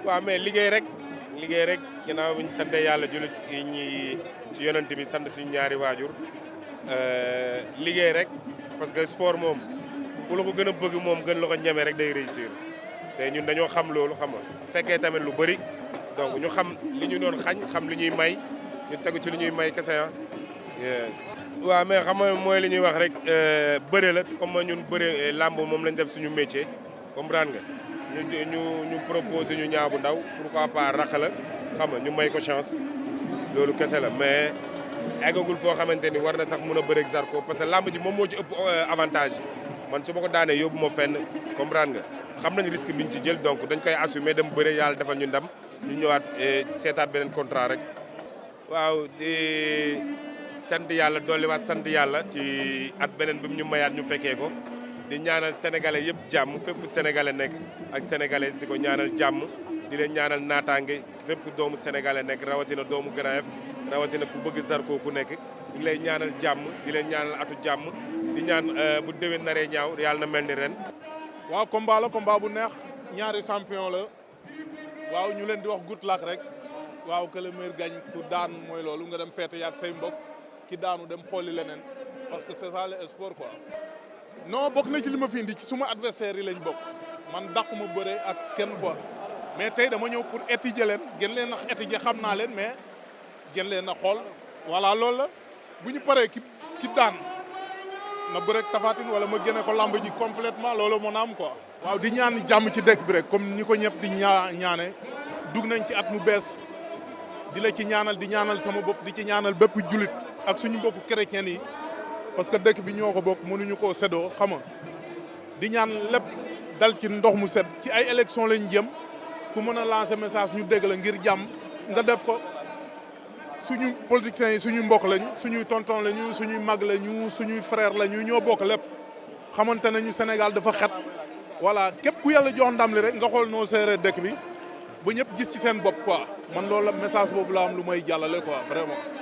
waaw mais liggéey rek ginnaaw bi ñu sant yàlla julli si ñi ci yonent bi sant suñu ñaari waajur liggéey rek parce que sport moom ku la ko gën a bëgg moom gën la ko ñeme rek day réussir te ñun dañoo xam loolu xam nga fekkee tamit lu bëri donc ñu xam li ñu doon xañ xam li ñuy may ñu tegu ci li ñuy may kese ah. waaw mais xam nga mooy li ñuy wax rek bëre la comme ñun bëre làmb moom lañ def suñu métier comprendre nga ñu proposé ñu ñaabu ndaw pourquoi pas rax la xam nga ñu may ko chance loolu kese la mais eggagul foo xamante ni war na sax mun a bëre ak Zarko parce que làmb ji moom moo ci ëpp avantage man su ma ko daanee yóbbu ma fenn comprendre nga xam nañ risque biñ ci jël donc dañ koy assumer dem bëre yàlla defal ñu ndam ñu ñëwaat seetaat beneen contrat rek. waaw di sant yàlla dolliwaat sant yàlla ci at beneen bi mu ñu mayaat ñu fekkee ko di ñaanal sénégalais yëpp jàmm fépp fu sénégalais nekk ak sénégalais di ko ñaanal jàmm di leen ñaanal naataange fépp doomu sénégalais nekk rawatina doomu Grand Yoff rawatina ku bëgg Zarko ku nekk di lay ñaanal jàmm di leen ñaanal atu jàmm di ñaan bu déwén naree ñaaw yàlla na mel ni ren. waaw combat la combat bu neex ñaari champion la waaw ñu leen di wax good luck rek waaw que le meilleur gagne ku daan mooy loolu nga dem feete yaag say mbokk ki daanu dem xooli leneen parce que c'est ça le sport quoi. non bokk na ci li ma fi indi ci suma adversaire yi lañ bokk man dàquma bëre ak kenn quoi mais tey dama ñëw pour étudier leen gën leen a étudier xam naa leen mais gën leen a xool voilà loolu la bu ñu paree ki daan na bëre ak Tapha Tine wala ma génne ko lamb ji complètement loolu moo am quoi. waaw di ñaan jàmm ci dëkk bi rek comme ni ko ñëpp di ñaane dugg nañ ci at mu bees di la ci ñaanal di ñaanal sama bopp di ci ñaanal bépp julit ak suñu mbokku chrétien yi parce que dëkk bi ñoo ko bokk mënuñu koo séddoo xam nga di ñaan lépp dal ci ndox mu sedd ci ay élection lañ jëm ku mën a lancer message ñu dégg la ngir jàmm nga def ko suñu politiciens yi suñu mbokk lañu suñuy tonton lañu suñuy mag lañu suñuy frère lañu ñoo bokk lépp xamante nañu Sénégal dafa xat voilà képp ku yàlla jox ndam li rek nga xool noo seeree dëkk bi ba ñëpp gis ci seen bopp quoi man loolu la message boobu la am lu may jàllale quoi vraiment.